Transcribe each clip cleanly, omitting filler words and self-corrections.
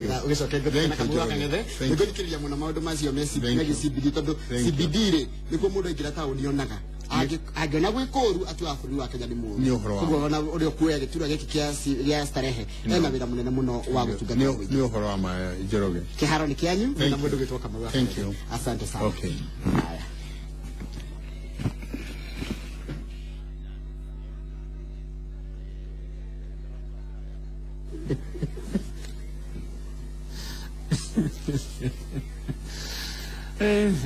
Ugicoke ngũthiĩ na Thank you, Kamau wa Njoroge. Kang'ethe. Thank you. Nĩngũthikĩrĩria mũno maũndũ macio Thank megiĩ you. CBD tondũ Thank you. CBD rĩ, nĩkuo mũndũ aingĩra taũni onaga. Angĩona gwĩ kũũru atuaga bũrũri wa Kenya nĩ mũũru. Nĩ ũhoro wa Koguo ona ũrĩa ũkuoya gĩturwa gĩkĩ gĩa Starehe ena wĩra mũnene mũno wa gũtungata mũingĩ. Nĩ ũhoro wa ma, Njoroge. Kĩharo nĩ kĩanyu Thank na mũndũ you. ũgwĩtwo Kamau wa Thank Kang'ethe. you. Asante sana. Okay. Haya.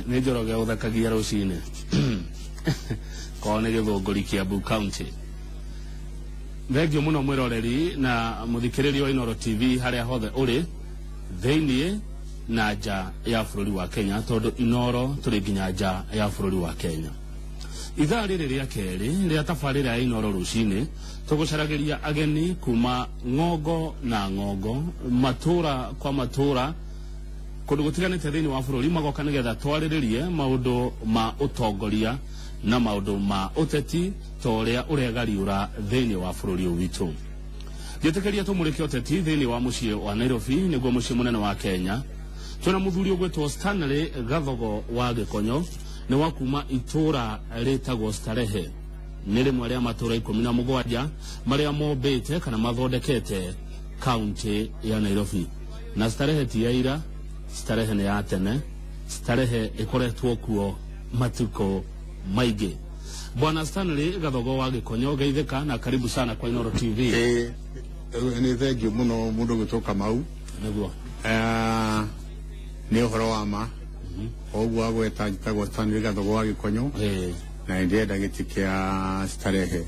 Nĩ Njoroge ũthekagia rũcinĩ korwo nĩ Gĩthũngũri Kiambu County. Thengio mũno mwĩroreri na mũthikĩrĩria wa Inooro TV harĩa hothe ũrĩ thĩiniĩ na nja ya bũrũri wa Kenya, tondũ Inooro tũrĩ nginya nja ya bũrũri wa Kenya. Ithaa rĩrĩ rĩa kerĩ rĩa tabarĩra ya Inooro rũcinĩ tũgũcaragĩria ageni kuma ng'ongo na ng'ongo, matũra kwa matũra, kũndũ gũtiganĩte thĩinĩ wa bũrũri, magoka nĩgetha twarĩrĩrie maũndũ ma ũtongoria na maũndũ ma ũteti ta ũrĩa ũregariũra thĩinĩ wa bũrũri ũyũ witũ. Njĩtĩkĩria tũmũrĩke ũteti thĩinĩ wa mũciĩ wa Nairobi, nĩguo mũciĩ mũnene wa Kenya. Twĩna mũthuri ũgwĩtwo Stanley Gathogo wa Gĩkonyo, nĩ wa kuma itũra rĩtagwo Starehe. Nĩ rĩmwe rĩa matũra 17 marĩa mombĩte kana mathondekete kaunti ya Nairobi. Na Starehe ti ya ira, Starehe nĩ ya tene, Starehe ĩkoretwo kuo matukũ maingĩ. Bwana Stanley Gathogo wa Gĩkonyo, geithĩka na karibu sana kwa Inooro TV. Nĩ thengio mũno mũndũ ũgwĩtwo Kamau. Nĩguo. Nĩ ũhoro wa ma o ũguo agweta, njĩtagwo Stanley Gathogo wa Gĩkonyo na nĩ ndĩrenda gĩtĩ kĩa Starehe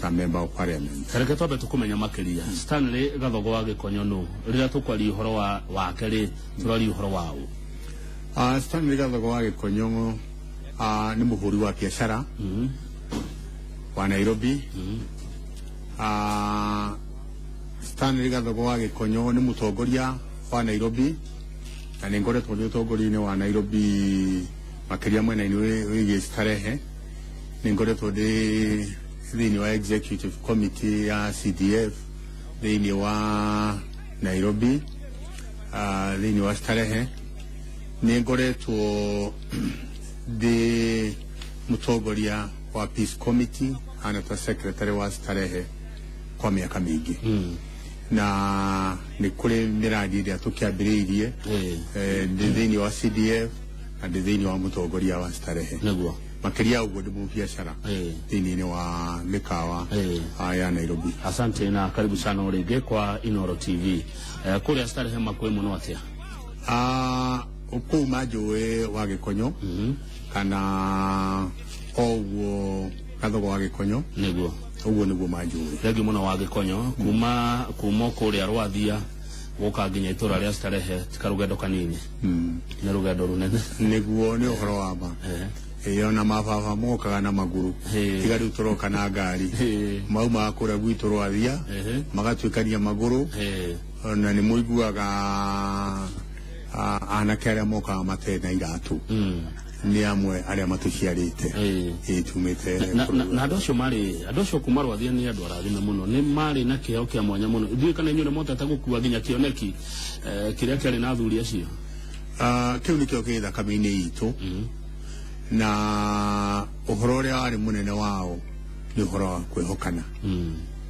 ta member of parliament. Reke twambe tũkũmenya makĩria. Stanley Gathogo wa Gĩkonyo nũ? Rĩrĩa tũkwaria ũhoro wa wake rĩ, tũraria ũhoro wa ũ? Stanley Gathogo wa Gĩkonyo nĩ mũhũri wa biacara wa Nairobi. Stanley Gathogo wa Gĩkonyo nĩ mũtongoria wa Nairobi na nĩ ngoretwo ndĩ ũtongoria-inĩ wa Nairobi, makĩria mwena-inĩ wĩgiĩ Starehe. Nĩ ngoretwo ndĩ thĩinĩ wa executive committee ya CDF thĩinĩ wa Nairobi, thĩinĩ wa Starehe. Nĩ ngoretwo ndĩ mũtongoria wa peace committee ana ta secretary wa Starehe kwa mĩaka mĩingĩ, na nĩ kũrĩ mĩradi ĩrĩa tũkĩambĩrĩirie ndĩ thĩinĩ wa CDF na ndĩ thĩinĩ wa mũtongoria wa Starehe. Makĩria ya ũguo, ndĩ mũbiacara thĩinĩ wa mĩkawa ya Nairobi. Asante na karibu sana o rĩngĩ kwa Inooro TV. Kũrĩa Starehe makwĩ mũno atĩa? Kũu manjũĩ wa Gĩkonyo kana o ũguo Gathogo wa Gĩkonyo. Ũguo nĩguo manjũĩ. Thengiũ mũno wa Gĩkonyo, kuma kũrĩa Rwathia gũka nginya itũra rĩa Starehe ti karũgendo kanini, nĩ rũgendo rũnene. Nĩguo, nĩ ũhoro wa ma. Ĩĩ, ona mababa mokaga na magũrũ, tiga rĩu tũroka na ngari. Maumaga kũrĩa gwitũ Rwathia magatuĩkania magũrũ. Na nĩ mũiguaga anake arĩa mokaga matarĩ na iratũ nĩ amwe arĩa matũciarĩte. Ĩĩ, tumĩte Na andũ acio marĩ andũ acio kuma Rwathia nĩ andũ arathime mũno, nĩ marĩ na kĩheo kĩa mwanya mũno. Ithuĩ kana inyuĩ nĩ mũhotete gũkua nginya kĩoneki kĩrĩa kĩarĩ na athuri acio? Kĩu nĩkĩo kĩ thakame-inĩ itũ, na ũhoro ũrĩa warĩ mũnene wao nĩ ũhoro wa kwĩhokana,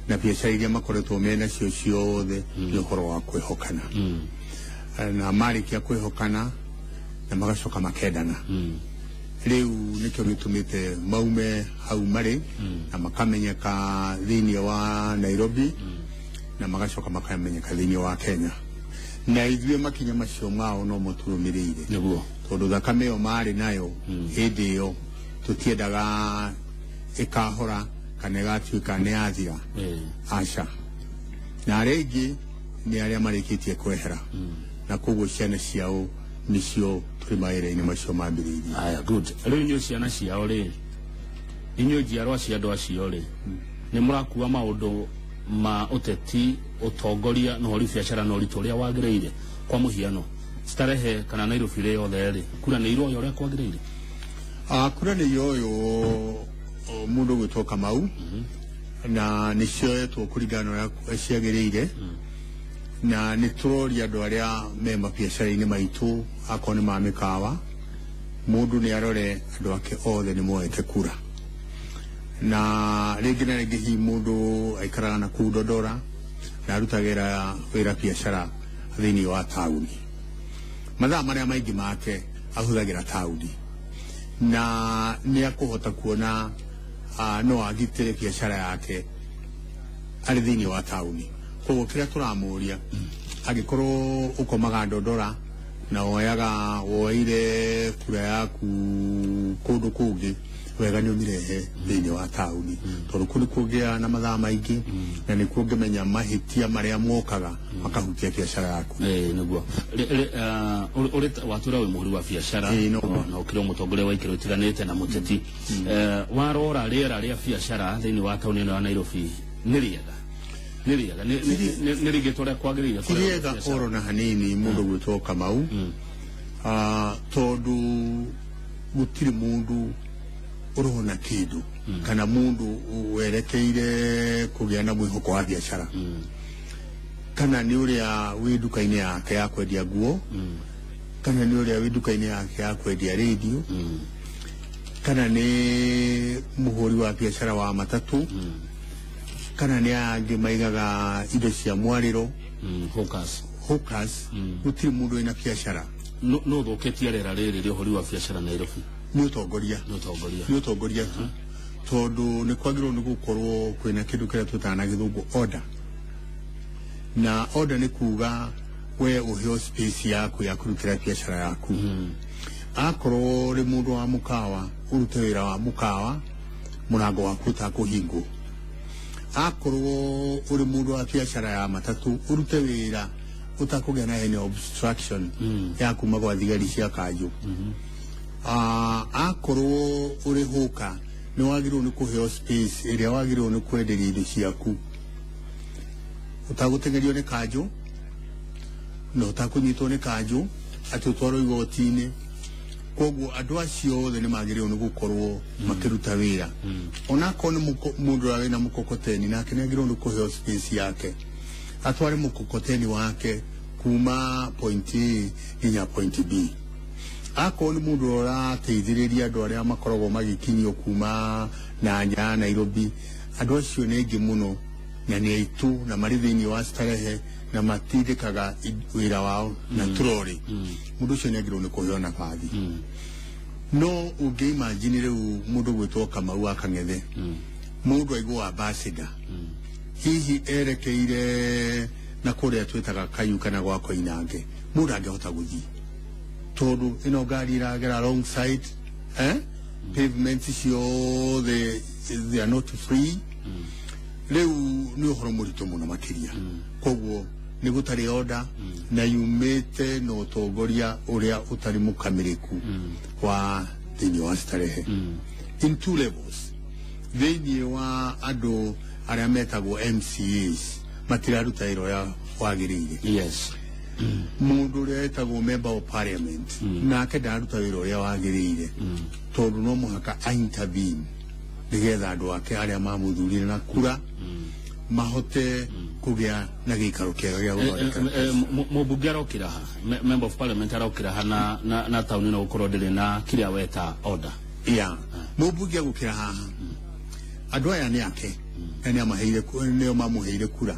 na biacara iria makoretwo mena cio ciothe nĩ ũhoro wa kwĩhokana, na marĩkia kwĩhokana na magacoka makendana. Rĩu nĩkĩo gĩtũmĩte maume hau marĩ na makamenyeka thĩinĩ wa Nairobi na magacoka makamenyeka thĩinĩ wa Kenya, na ithuĩ makinya macio mao no matũrũmĩrĩire, tondũ thakame ĩyo marĩ nayo hĩndĩ ĩyo tũtiendaga ĩkahora kana ĩgatuĩka nĩ yathira. Aca, na arĩa aingĩ nĩ arĩa marĩkĩtie kwehera, na koguo ciana ciao nĩcio tũrĩ mawĩra-inĩ macio mambĩrĩirie. Aya, good. Rĩu inyuĩ ciana ciao rĩ, inyuĩ njiarwa cia andũ acio rĩ, nĩ mũrakua maũndũ ma ũteti, ũtongoria na ũhori biacara na ũritũ ũrĩa wagĩrĩire? Kwa mũhiano, Starehe kana Nairobi rĩ yothe rĩ, kura nĩ iroya ũrĩa kwagĩrĩire? Kura nĩ iroywo, mũndũ ũgwĩtwo Kamau, na nĩ cioetwo kũringana na ũrĩa ciagĩrĩire. Na nĩ tũroria andũ arĩa me mabiacara-inĩ maitũ, akorwo nĩ ma mĩkawa, mũndũ nĩ arore andũ ake othe nĩ moete kura. Na rĩngĩ na rĩngĩ hihi mũndũ aikaraga na kũu Dodora na arutagĩra wĩra biacara thĩinĩ wa taũni, mathaa marĩa maingĩ make ahũthagĩra taũni, na nĩ akũhota kuona no agitĩre biacara yake arĩ thĩinĩ wa taũni. Koguo kĩrĩa tũramũria, angĩkorwo ũkomaga Dodora na woyaga woire kura yaku kũndũ kũngĩ, wega nĩ ũmĩrehe thĩinĩ wa taũni, tondũ kũu nĩ kũngĩa na mathaa maingĩ na nĩ kuongĩmenya mahĩtia marĩa mokaga makahutia biacara yaku. Nĩguo watwĩra wĩ mũhũri wa biacara. Ĩĩ, no. Na ũkĩrĩ o mũtongoria wa ikĩro itiganĩte na mũteti. Warora rĩera rĩa biacara thĩinĩ wa taũni ĩno ya Nairobi, nĩ rĩega, nĩ rĩega, nĩ rĩgĩtwo ũrĩa kwagĩrĩire ti kũrĩa rĩega biacara? Oro na hanini, mũndũ gwĩtwo Kamau. Tondũ gũtirĩ mũndũ ũrona kĩndũ kana mũndũ werekeire kũgĩa na mwĩhoko wa biacara, kana nĩ ũrĩa wĩ nduka-inĩ yake ya kwendia nguo, kana nĩ ũrĩa wĩ nduka-inĩ yake ya kwendia radio, kana nĩ mũhũri wa biacara wa matatũ, kana nĩ aya angĩ maigaga indo cia mwarĩro. Hawkers. Hawkers. Gũtirĩ mũndũ wĩna biacara. No thũkĩtie rĩera rĩrĩ rĩa ũhũri wa biacara Nairobi? Nĩ ũtongoria. Nĩ ũtongoria. Nĩ ũtongoria tu, tondũ nĩ kwagĩrĩirwo nĩ gũkorwo kwĩna kĩndũ kĩrĩa twĩtaga na gĩthũngũ order. Na order nĩ kuga we ũheo space yaku ya kũrutĩra biacara yaku. Akorwo ũrĩ mũndũ wa mũkawa, ũrute wĩra wa mũkawa mũrango waku ũtakũhingwo. Akorwo ũrĩ mũndũ wa biacara ya matatũ, ũrute wĩra ũtakũgĩa na any obstruction ya kuma gwa thigari cia kanjũ. Akorwo ũrĩ hũka, nĩ wagĩrĩirwo nĩ kũheo space ĩrĩa wagĩrĩirwo nĩ kwenderia indo ciaku ũtagũteng'erio nĩ kanjũ na ũtakũnyitwo nĩ kanjũ atĩ ũtwarwo igoti-inĩ. Koguo andũ acio othe nĩ magĩrĩirwo nĩ gũkorwo makĩruta wĩra. Onakorwo nĩ mũndũ ũrĩa wĩna mũkokoteni, nake nĩ agĩrĩirwo nĩ kũheo space yake atware mũkokoteni wake kuma point A nginya point B. Akorwo nĩ mũndũ ũrĩa ũrateithĩrĩria andũ arĩa makoragwo magĩkinyio kuma na nja ya Nairobi, andũ acio nĩ aingĩ mũno na nĩ aitũ na marĩ thĩinĩ wa starehe na matindĩkaga wĩra wao na trori, mũndũ ũcio nĩ agĩrĩirwo nĩ kũheo nabathi. No ũngĩ imagine rĩu mũndũ gwĩtwo Kamau wa Kang'ethe, mũndũ aigwo ambassador, hihi erekeire na kũrĩa twĩtaga Kayu kana gwa Koinange, mũndũ angĩhota gũthiĩ tondũ ĩno ngari ĩragera wrong side, eh? Pavement ciothe, they are not free. Rĩu nĩ ũhoro mũritũ mũno makĩria. Koguo nĩ gũtarĩ order na yumĩte na ũtongoria ũrĩa ũtarĩ mũkamĩrĩku wa thĩinĩ wa starehe in two levels. Thĩinĩ wa andũ arĩa metagwo MCAs, matiraruta wĩra ũrĩa wagĩrĩire. Mũndũ ũrĩa wetagwo member of parliament, nake ndararuta wĩra ũrĩa wagĩrĩire, tondũ no mũhaka a intervene nĩgetha andũ ake arĩa mamũthurire na kura mahote kũgĩa na gĩikaro kĩega gĩa gũthondeka. Mũmbunge arokĩra ha, member of parliament arokĩra ha na taũni ĩno gũkorwo ndĩrĩ na kĩrĩa weta order? Ya mũmbunge agũkĩra haha, andũ aya nĩ ake na nĩ amaheire nĩo mamũheire kura.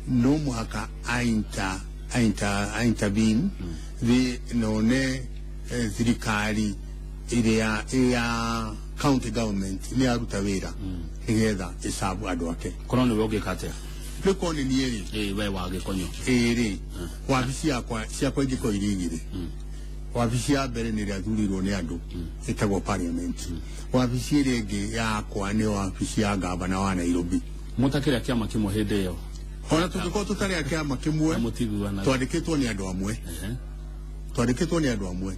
No mũhaka a intervene thi none thirikari ĩrĩa ya county government nĩ yaruta wĩra nĩgetha ĩcabu andũ ake. Korwo nĩwe ũngĩka atĩa? Rĩu korwo nĩ niĩ rĩ, Ĩ, we wa Gĩkonyo. Ĩrĩ wabici yakwa, ciakwa ingĩkorwo irĩ igĩrĩ. Wabici ya mbere nĩ ĩrĩa thurirwo nĩ andũ, ĩtagwo parliament. Wabici ĩrĩa ĩngĩ yakwa nĩ wabici ya gavana wa Nairobi. Mũtakĩrĩa kĩama kĩmwe hĩndĩ ĩyo? Ona tũngĩkorwo tũtarĩ a kĩama kĩmwe, Na mũtiguanaga. twandĩkĩtwo nĩ andũ amwe. Twandĩkĩtwo nĩ andũ amwe,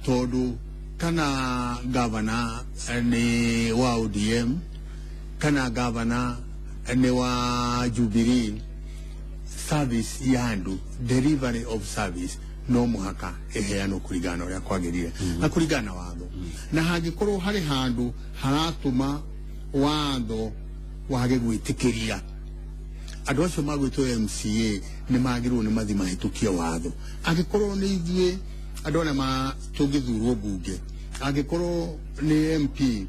tondũ kana gavana nĩ wa ODM kana gavana nĩ wa Jubilee, service ya andũ, delivery of service, no mũhaka ĩheanwo kũringana na ũrĩa kwagĩrĩire na kũringana na watho. Na hangĩkorwo harĩ handũ haratũma watho wage gwĩtĩkĩria Andũ acio magwĩtwo MCA nĩ magĩrĩirwo nĩ mathi mahĩtũkie watho. Angĩkorwo nĩ ithuĩ andũ arĩa tũngĩthurwo mbunge, angĩkorwo nĩ MP,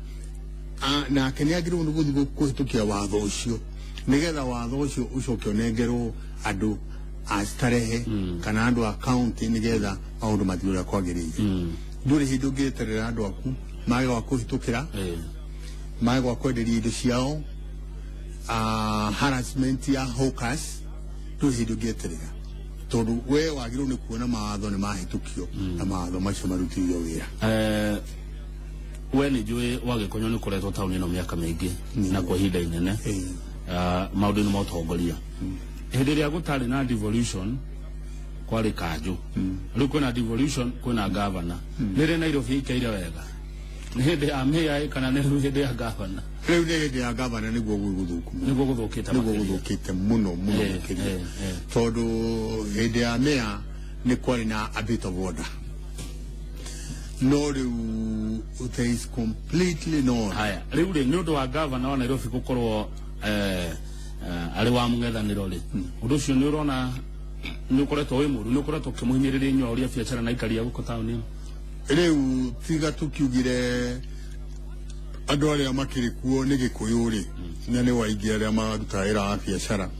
nake nĩ agĩrĩirwo nĩ gũthiĩ kũhĩtũkia watho ũcio, nĩgetha watho ũcio ũcoke ũnengerwo andũ a Starehe kana andũ a county, nĩgetha maũndũ mathiĩ ũrĩa kwagĩrĩire. Ndũrĩ hĩndĩ ũngĩeterera andũ aku mage gwa kũhĩtũkĩra, mage gwa kwenderia indo ciao, harassment ya hawkers. Ndũrĩ hĩndĩ ũngĩeterera, tondũ we wagĩrĩirwo nĩ kuona mawatho nĩ mahĩtũkio na mawatho macio marutithio wĩra. We nĩ njũĩ wa Gĩkonyo nĩ ũkoretwo taũni ĩno mĩaka mĩingĩ na kwa ihinda inene maũndũ-inĩ ma ũtongoria. Hĩndĩ ĩrĩa gũtarĩ na devolution kwarĩ kanjũ, rĩu kwĩna devolution, kwĩna gavana. Nĩ rĩ Nairobi ĩikaire wega? Nĩ hĩndĩ ya mayor kana nĩ rĩu hĩndĩ ya gavana? Rĩu nĩ hĩndĩ ya gavana nĩguo gwĩ gũthũku mũno. Nĩguo gũthũkĩte Nĩguo makĩria. gũthũkĩte mũno mũno makĩria, tondũ hĩndĩ ya mayor nĩ kwarĩ na a bit of order, no rĩu there is completely no order. Haya, rĩu rĩ, nĩ ũndũ wa gavana wa Nairobi gũkorwo arĩ wa mũng'ethanĩro rĩ, ũndũ ũcio nĩ ũrona nĩ ũkoretwo wĩ mũru, nĩ ũkoretwo ũkĩmũhinyĩrĩria inyuĩ ũrĩa biacara na aikari a gũkũ taũni ĩno? Rĩu tiga tũkiugire andũ arĩa makĩrĩ kuo nĩ Gĩkũyũ rĩ, na nĩ waingĩ arĩa marutaga wĩra wa biacara,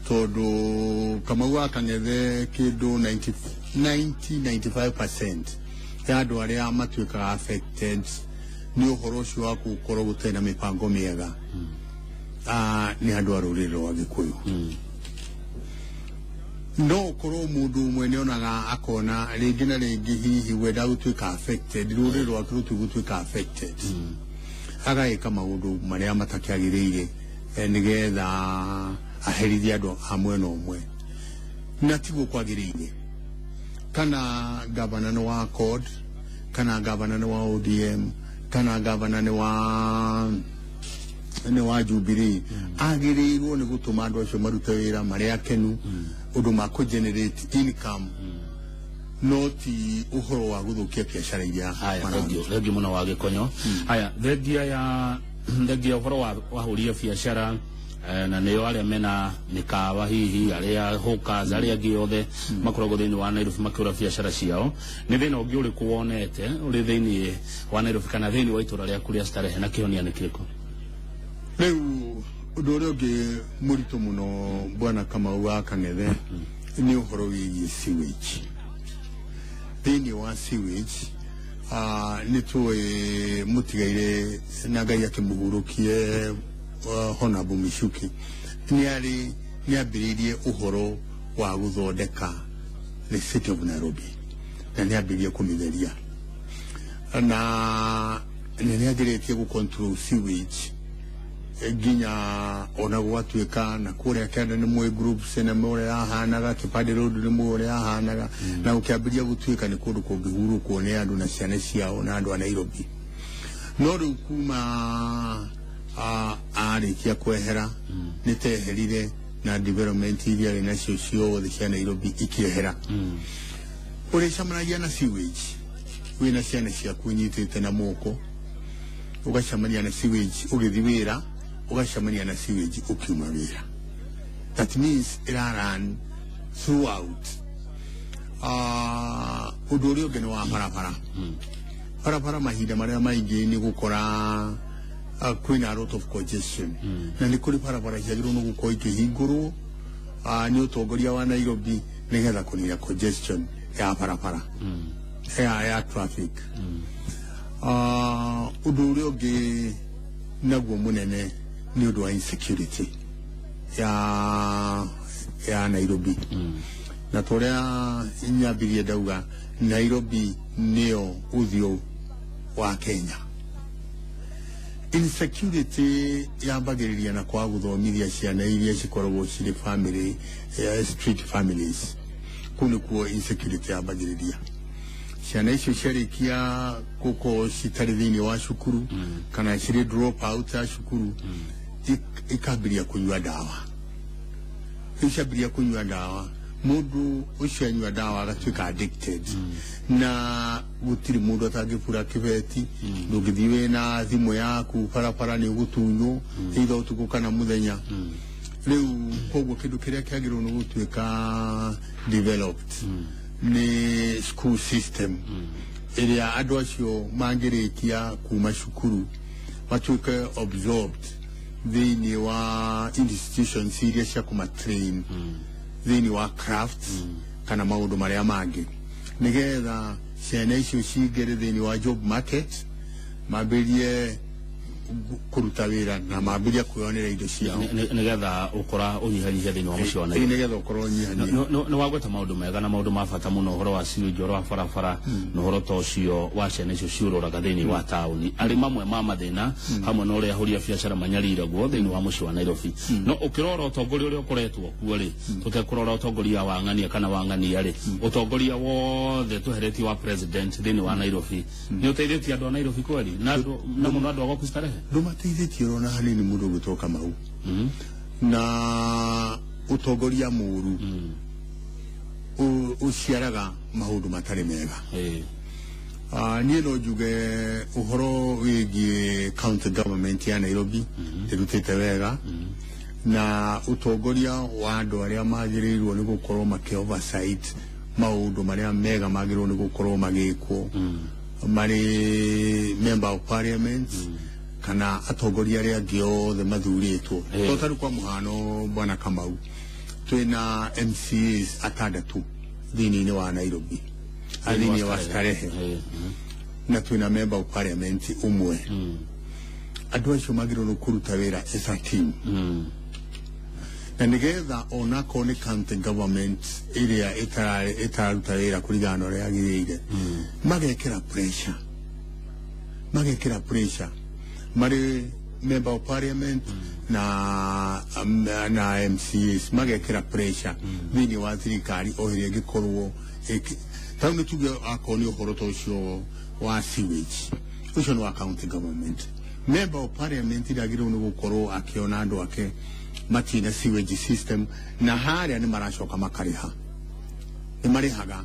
tondũ Kamau wa Kang'ethe kĩndũ 90 95% ya andũ arĩa matuĩkaga affected nĩ ũhoro ũcio wa gũkorwo gũtarĩ na mĩbango mĩega, nĩ andũ a rũrĩrĩ rwa Gĩkũyũ. No ũkorwo mũndũ ũmwe nĩ onaga akona rĩngĩ na rĩngĩ hihi wenda gũtuĩka affected, rũrĩrĩ rwake rũtigũtuĩka affected, agagĩka maũndũ marĩa matakĩagĩrĩire, nĩgetha aherithie andũ a mwena ũmwe, na tiguo kwagĩrĩire. Kana gavana nĩ wa CORD, kana gavana nĩ wa ODM, kana gavana nĩ wa Jubilee, agĩrĩirwo nĩ gũtũma andũ acio marute wĩra marĩ akenu, ũndũ makũ generate income, no ti ũhoro wa gũthũkia biacara iria Haya. mararuta. Thengio, thengio mũno wa Gĩkonyo. Haya, thengia ũhoro wa wahũria biacara, na nĩo arĩa mena mĩkawa, hihi arĩa hawkers, arĩa angĩ othe makoragwo thĩinĩ wa Nairobi makĩũra biacara ciao, nĩ thĩna ũngĩ ũrĩkũ wonete ũrĩ thĩinĩ wa Nairobi kana thĩinĩ wa itũra rĩaku rĩa Starehe, na kĩhonia nĩ kĩrĩkũ? Rĩu ũndũ ũrĩa ũngĩ mũritũ mũno, bwana Kamau wa Kang'ethe, nĩ ũhoro wĩgiĩ sewage. Thĩinĩ wa sewage, nĩ tũĩ mũtigaire na Ngai akĩmũhurũkie, Honorable Michuki nĩ arĩ nĩ ambĩrĩirie ũhoro wa gũthondeka the city of Nairobi, na nĩ ambĩrĩirie kũmĩtheria, na nĩ ageretie gũ control sewage nginya ona gwatuĩka na kũrĩa kĩanda nĩ mũĩ groups nĩ mũĩ ũrĩa yahanaga, Kipande Road nĩ mũĩ ũrĩa yahanaga, na gũkĩambĩrĩria gũtuĩka nĩ kũndũ kũngĩhurũkwo nĩ andũ na ciana ciao na andũ a Nairobi. No rĩu kuma arĩkia kwehera, nĩ teherire na development iria arĩ nacio ciothe cia Nairobi ikĩehera. Ũrĩcemanagia na sewage wĩna ciana ciaku nyitĩte na moko, ũgacemania na sewage ũgĩthiĩ wĩra, ũgacemania na sewage ũkiuma wĩra. That means ĩra run throughout. Ũndũ ũrĩa ũngĩ nĩ wa barabara. Barabara mahinda marĩa maingĩ nĩ gũkora kwĩna a lot of congestion, na nĩ kũrĩ barabara ciagĩrĩirwo nĩ gũkorwo ikĩhingũrwo nĩ ũtongoria wa Nairobi nĩgetha kũnina congestion ya barabara, ya traffic. Ũndũ ũrĩa ũngĩ naguo mũnene nĩ ũndũ wa insecurity ya Nairobi, na torĩa nyambirie ndauga, Nairobi nĩyo ũthiũ wa Kenya. Insecurity yambagĩrĩria na kwaga gũthomithia ciana iria cikoragwo cirĩ family, street families. Kũu nĩkuo insecurity yambagĩrĩria. Ciana icio ciarĩkia gũkorwo citarĩ thĩinĩ wa cukuru kana cirĩ drop out ya cukuru, ikambĩrĩria kũnyua ndawa. Rĩu ciambĩrĩria kũnyua ndawa, mũndũ ũcio anyua ndawa agatuĩka addicted, na gũtirĩ mũndũ atangĩbura kĩbeti. Ndũngĩthiĩ wĩna thimũ yaku barabara, nĩ ũgũtunywo either ũtukũ kana mũthenya. Rĩu koguo kĩndũ kĩrĩa kĩagĩrĩirwo nĩ gũtuĩka developed nĩ school system ĩrĩa andũ acio mangĩrĩkia kuma cukuru matuĩke absorbed thĩinĩ wa institutions iria cia kũmatrain thĩinĩ wa crafts kana maũndũ marĩa mangĩ, nĩgetha ciana icio cingĩre thĩinĩ wa job market, mambĩrĩrie kũruta wĩra na mambĩrĩrie kwĩyonera indo ciao. Nĩgetha ũkora ũnyihanyihia thĩinĩ wa mũciĩ wa Ĩĩ, Nairobi. Nĩgetha ũkorwo nyihanyihia. Nĩ wagweta maũndũ mega na maũndũ ma bata mũno, ũhoro wa sewage, ũhoro wa barabara na ũhoro ta ũcio wa ciana icio ciũrũraga thĩinĩ wa taũni, arĩ mamwe ma mathĩna hamwe na ũrĩa ahũri a biacara manyariragwo thĩinĩ wa mũciĩ wa Nairobi. No ũkĩrora ũtongoria ũrĩa ũkoretwo kuo rĩ, tũtekũrora ũtongoria wa ng'ania kana wa ng'ania rĩ, ũtongoria wothe tweheretie wa president thĩinĩ wa Nairobi, nĩ ũteithĩtie andũ a Nairobi kweri na na mũno andũ a gwaku Starehe? Ndũmateithĩtie ona hanini, mũndũ ũgĩtwo Kamau, na ũtongoria mũru ũciaraga maũndũ matarĩ mega. Niĩ no njuge ũhoro wĩgiĩ county government ya Nairobi ĩrutĩte wega, na ũtongoria wa andũ arĩa magĩrĩirwo nĩ gũkorwo makĩ oversight maũndũ marĩa mega magĩrĩirwo nĩ gũkorwo magĩkwo marĩ member of parliament kana atongoria arĩa angĩ othe mathurĩtwo. To tarĩu kwa mũhano, bwana Kamau, twĩna MCAs atandatũ thĩinĩ wa Nairobi, thĩinĩ wa Starehe, na twĩna member of parliament ũmwe. Andũ acio magĩrĩirwo nĩ kũruta wĩra as a team, na nĩgetha onakorwo nĩ county government ĩrĩa ĩtararuta wĩra kũringana na ũrĩa yagĩrĩire, magekĩra pressure marĩ member of parliament na MCAs, magekĩra pressure thĩinĩ wa thirikari o ĩrĩa ĩngĩkorwo tarĩu nĩ tuge akorwo nĩ ũhoro ta ũcio wa sewage, ũcio nĩ wa county government, member of parliament ndagĩrĩirwo nĩ gũkorwo akĩona andũ ake matirĩ na sewage system, na harĩa nĩ maracoka makarĩha, nĩ marĩhaga.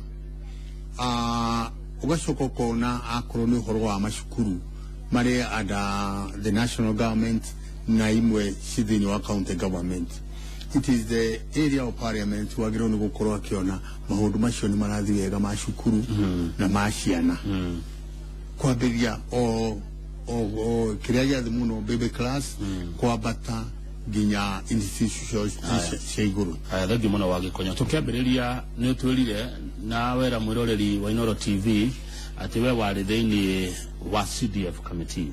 Ũgacoka ũkona akorwo nĩ ũhoro wa macukuru marĩ under the national government na imwe ci thĩinĩ wa county government, it is the area of parliament wagĩrĩirwo nĩ gũkorwo akĩona maũndũ macio nĩ marathiĩ wega ma cukuru na ma ciana, kwambĩrĩria o kĩrĩa gĩathĩ mũno, baby class, kwambata nginya institutions cia igũrũ. Aya, thengiũ mũno wa Gĩkonyo. Tũkĩambĩrĩria nĩ ũtwĩrire na wera mwĩroreri wa Inoro TV atĩ we warĩ thĩinĩ wa CDF committee.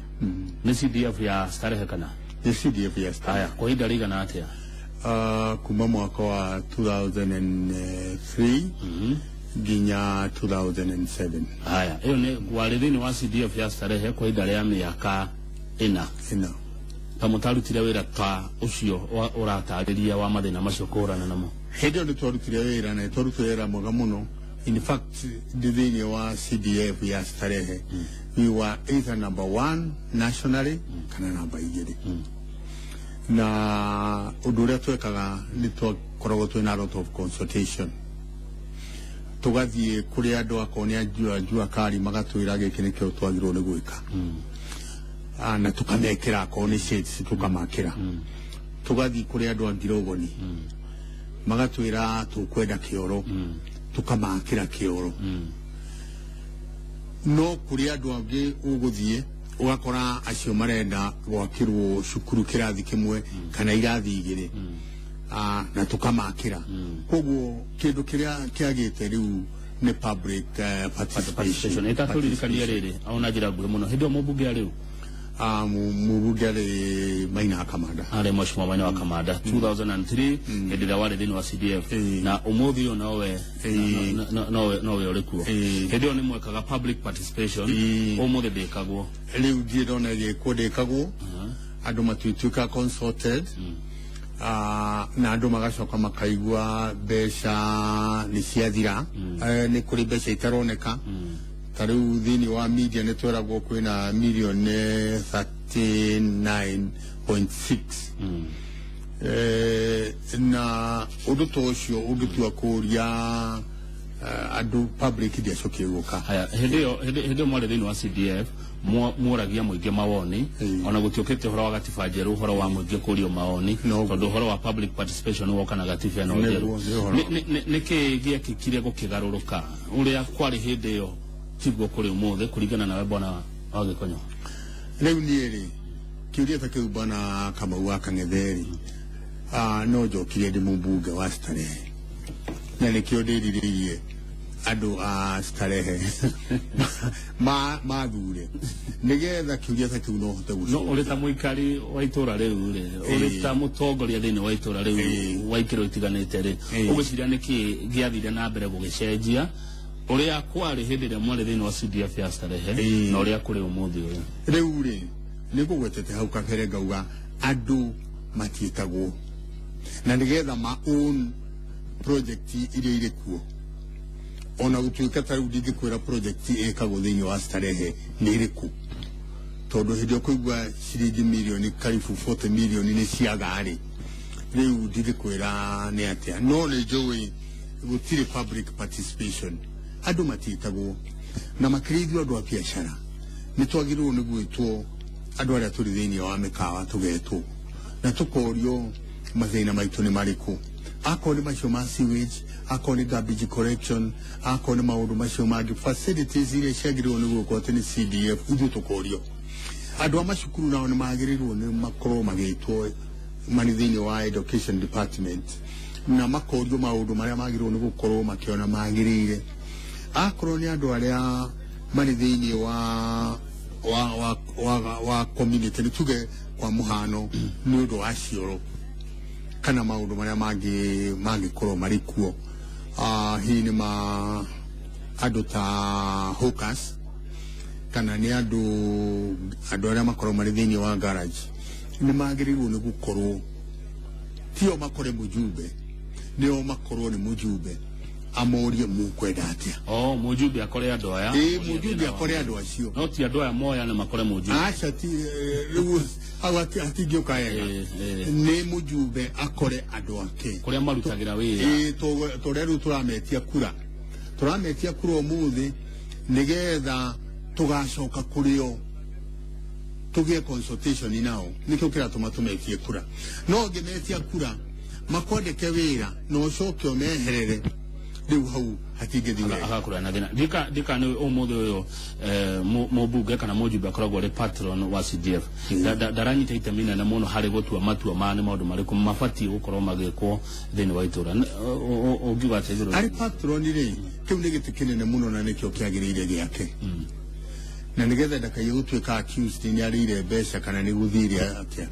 Nĩ CDF ya Starehe kana? Nĩ CDF ya Starehe. Aya, kwa ihinda rĩigana atĩa? Kuma mwaka wa 2003 nginya 2007. Haya, ĩyo nĩ warĩ thĩinĩ wa CDF ya Starehe kwa ihinda rĩa mĩaka 4. Ĩna. Ta mũtarutire wĩra ta ũcio ũratarĩria wa mathĩna macio kũhũrana namo? Hĩndĩ ĩyo nĩ twarutire wĩra, na nĩ twarutire wĩra mwega mũno. In fact, ndĩ thĩinĩ wa CDF ya Starehe, we were either number one nationally kana namba 2, na ũndũ ũrĩa twekaga nĩ twakoragwo twĩna a lot of consultation, tũgathiĩ kũrĩ andũ akorwo nĩ a jua kari, magatwĩra gĩkĩ nĩkĩo twagĩrĩirwo nĩ gwĩka. Na tũkamekĩra, akorwo nĩ shades tũkamakĩra. Tũgathiĩ kũrĩ andũ a ngirogoni, magatwĩra tũkwenda kĩoro, tũkamakĩra kĩoro. No kũrĩ andũ angĩ ũgũthiĩ ũgakora acio marenda gwakĩrwo cukuru kĩrathi kĩmwe kana irathi 2, na tũkamakĩra. Koguo kĩndũ kĩrĩa kĩagĩte rĩu nĩ public participation. Participation. Ĩtatũririkania rĩrĩ ona njĩra nguhĩ mũno, hĩndĩ ĩyo mũmbunge arĩ ũ? Mũmbunge arĩ Maina Kamanda. Arĩ Mheshimiwa Maina wa Kamanda 2003, hĩndĩ ĩrĩa warĩ thĩinĩ wa CDF. Na ũmũthĩ ũyũ nowe nowe ũrĩ kuo. Hĩndĩ ĩyo nĩ mwekaga public participation, ũmũthĩ ndĩkagwo. Rĩu ndirĩ ndona ĩgĩkwo, ndĩkagwo. Andũ matuĩtuĩka consulted, na andũ magacoka makaigua mbeca nĩ ciathira. Nĩ kũrĩ mbeca itaroneka. Ta rĩu thĩinĩ wa media nĩ tweragwo kwĩna milioni 39.6, na ũndũ ta ũcio ũngĩtua kũria Andũ public ndiacokire gũka. Haya, hĩndĩ ĩyo hĩndĩ ĩyo mwarĩ thĩinĩ wa CDF, muoragia mũingĩ mawoni, ona gũtiũkĩte ũhoro wa gatiba njerũ, ũhoro wa mũingĩ kũrio maoni, tondũ ũhoro wa public participation woka na gatiba ĩno njerũ. Nĩguo, nĩ ũhoro. Nĩ kĩĩ gĩekĩkire gũkĩgarũrũka? Ũrĩa kwarĩ hĩndĩ ĩyo tiguo kũrĩ ũmũthĩ, kũringana nawe, bwana wa Gĩkonyo? Rĩu niĩ rĩ, kĩũria ta kĩu, bwana Kamau wa Kang'ethe-rĩ, no njokire ndĩ mũmbunge wa Starehe, na nĩkĩo ndĩrirĩirie andũ a Starehe mathure nĩgetha kĩũria ta kĩu no hote No gũcokia. ũrĩ ta mũikari wa itũra rĩu rĩ, ũrĩ ta mũtongoria thĩinĩ wa itũra rĩu wa ikĩro itiganĩte rĩ, ũgwĩciria nĩkĩ gĩathire na mbere gũgĩcenjia ũrĩa kwarĩ hĩndĩ ĩrĩa mwarĩ thĩinĩ wa CDF ya Starehe na ũrĩa kũrĩ ũmũthĩ ũyũ? Rĩu rĩ, nĩ ngũgwetete hau kabere ngauga andũ matiĩtagwo na nĩgetha ma own project iria irĩ kuo, ona gũtuĩka ta rĩu ndingĩkwĩra project ĩkagwo thĩinĩ wa Starehe nĩ ĩrĩkũ, tondũ hĩndĩ ĩyo kũigua ciringi mirioni karibu 40 mirioni nĩ ciaga-rĩ, rĩu ndingĩkwĩra nĩ atĩa, no nĩ njũĩ gũtirĩ public participation, andũ matiĩtagwo, na makĩria ithuĩ andũ a biacara nĩ twagĩrĩirwo nĩ gwĩtwo, andũ arĩa tũrĩ thĩinĩ wa mĩkawa tũgetwo na tũkorio mathĩna maitũ nĩ marĩkũ, akorwo nĩ macio ma sewage, akorwo nĩ garbage collection, akorwo nĩ maũndũ macio mangĩ, facilities iria ciagĩrĩirwo nĩ gwĩkwo atĩ nĩ CDF, ithuĩ tũkorio. Andũ a macukuru nao nĩ magĩrĩirwo nĩ makorwo magĩtwo marĩ thĩinĩ wa education department na makorio maũndũ marĩa magĩrĩirwo nĩ gũkorwo makĩona magĩrĩire, akorwo nĩ andũ arĩa marĩ thĩinĩ wa community, nĩ tuge kwa mũhano nĩ ũndũ wa cioro kana maũndũ marĩa mangĩ mangĩkorwo marĩ kuo, hihi nĩ ma andũ ta hawkers kana nĩ andũ arĩa makorwo marĩ thĩinĩ wa garage, nĩ magĩrĩirwo nĩ gũkorwo tio makore mũjumbe, nĩo makorwo nĩ mũjumbe amorie mũkwenda atĩa. Oh, mũjumbe akore andũ aya. Ĩĩ, mũjumbe akore andũ acio. No ti andũ aya moyane makore mũjumbe. Aca, ti rĩu hau hatingĩũka wega. Nĩ mũjumbe akore andũ ake kũrĩa marutagĩra wĩra. Ĩĩ, tũrĩa rĩu tũrametia kura, tũrametia kura ũmũthĩ nĩgetha tũgacoka kũrĩ o tũgĩe consultation nao, nĩkĩo kĩratũma tũmetie kura. No ũngĩmetia kura makwandĩke wĩra na ũcoke ũmeherere, rĩu hau hatingĩthiĩ wega. Agakũrĩa na thĩna. Ndika nĩ ũmũthĩ ũyũ mũmbunge kana mũjumbe akoragwo arĩ patron wa CDF, ndaranyita itemi nene mũno harĩ gũtua matua ma nĩ maũndũ marĩkũ mabatiĩ gũkorwo magĩkwo thĩinĩ wa itũra. Ũngiuga atĩa igũrũ? Arĩ patron rĩ, kĩu nĩ gĩtĩ kĩnene mũno na nĩkĩo kĩagĩrĩire gĩake, na nĩgetha ndakaiye gũtuĩka accused nĩ arĩire mbeca kana nĩ gũthire atĩa,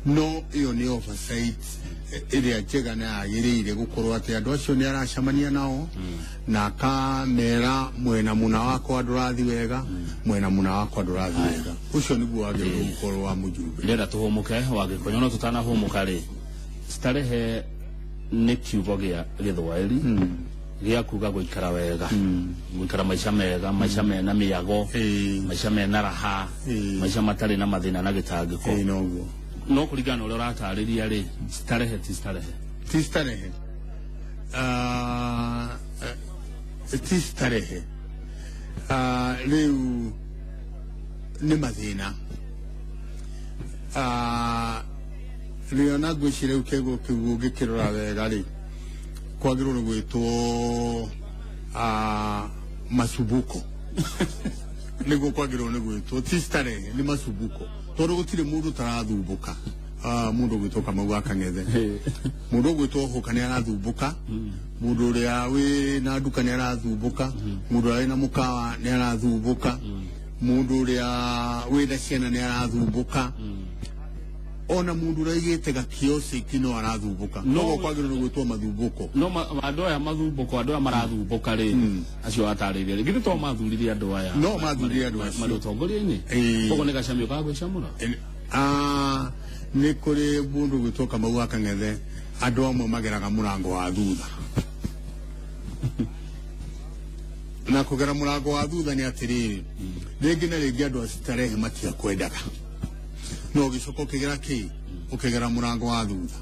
no ĩyo nĩ oversight ĩrĩa njega na yagĩrĩire gũkorwo atĩ andũ acio nĩ aracemania nao na akamera mwena mũna wakwa ndũrathi wega, mwena mũna wakwa ndũrathi wega. Ũcio nĩguo wagĩrĩirwo gũkorwo wa mũjumbe. Ndĩrenda tũhũmũke, wa Gĩkonyo, no tũtanahũmũka rĩ, starehe nĩ kiugo gĩa gĩthwaĩri gĩa kuga gũikara wega, gũikara maica mega, maica mena mĩago, maica mena raha, maica matarĩ na mathĩna na gĩtangĩko. Ĩĩ, noguo. No kũringana na ũrĩa ũratarĩria rĩ, starehe ti starehe. Ti starehe. Ti starehe. Rĩu nĩ mathĩna. Rĩona ngwĩciria rĩu kĩgo kĩu ũngĩkĩrora wega rĩ, kwagĩrĩirwo nĩ gwĩtwo masumbuko, nĩguo kwagĩrĩirwo nĩ gwĩtwo, ti starehe, nĩ masumbuko, tondũ gũtirĩ mũndũ ũtarathumbũka. Mũndũ ũgwĩtwo Kamau wa Kang'ethe, mũndũ ũgwĩtwo Hũka nĩ arathumbũka, mũndũ ũrĩa wĩ na nduka nĩ arathumbũka, mũndũ ũrĩa wĩna mũkawa nĩ arathumbũka, mũndũ ũrĩa wĩna ciana nĩ arathumbũka, ona mũndũ ũrĩa ũigĩte gakiosiki no arathumbũka. Noguo kwagĩrĩirwo nĩ gwĩtwo mathumbũko. No andũ aya mathumbũko, andũ aya marathumbũka rĩ, acio watarĩria rĩ, githĩ to mathurire andũ aya? No mathurire andũ acio. Marĩ ũtongoria-inĩ. Koguo nĩ gacamio ka gwĩcamũra. Nĩ kũrĩ mũndũ ũgwĩtwo Kamau wa Kang'ethe, andũ amwe mageraga mũrango wa thutha, na kũgera mũrango wa thutha nĩ atĩrĩrĩ, rĩngĩ na rĩngĩ andũ a Starehe matiakwendaga, no ũgĩcoka ũkĩgera kĩ, ũkĩgera mũrango wa thutha.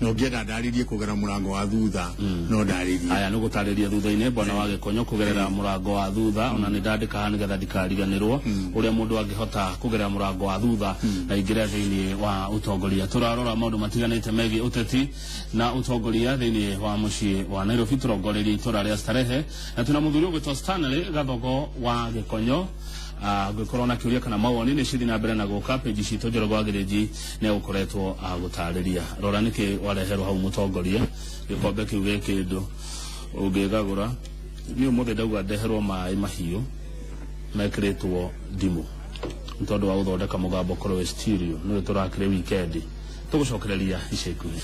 Na ũngĩenda ndarĩrie kũgera mũrango wa thutha, no ndarĩrie. Aya nä gå tarä ria thutha-inä bwana wa Gĩkonyo kũgerera mũrango wa thutha. Ona nä ndandĩka haha nĩgetha ndikariganĩrwo ũrĩa mũndũ angĩhota kũgerera mũrango wa thutha na ingĩre thĩinĩ wa ũtongoria. Tũrarora maũndũ matiganĩte megiĩ ũteti na ũtongoria thĩinĩ wa mũciĩ wa Nairobi. Tũrongoreirie itũra rĩa Starehe na twĩna mũthuri ũgwĩtwo Stanley Gathogo wa Gĩkonyo. Ngĩkorwo na kĩũria kana mawoni nĩ cithi na mbere na gũka page citũ. Njoroge wa Gĩthĩnji nĩ egũkoretwo agũtarĩria. Rora nĩkĩ wareherwo hau, mũtongoria, gĩkombe kĩu gĩ kĩndũ ũngĩgagũra. Niĩ ũmũthĩ ndauga ndeherwo maĩ mahiũ mekĩrĩtwo ndimũ nĩ tondũ wa gũthondeka mũgambo korwo wĩ stereo. Nĩwe tũrakĩrĩ weekend, tũgũcokereria ica ikuhĩ.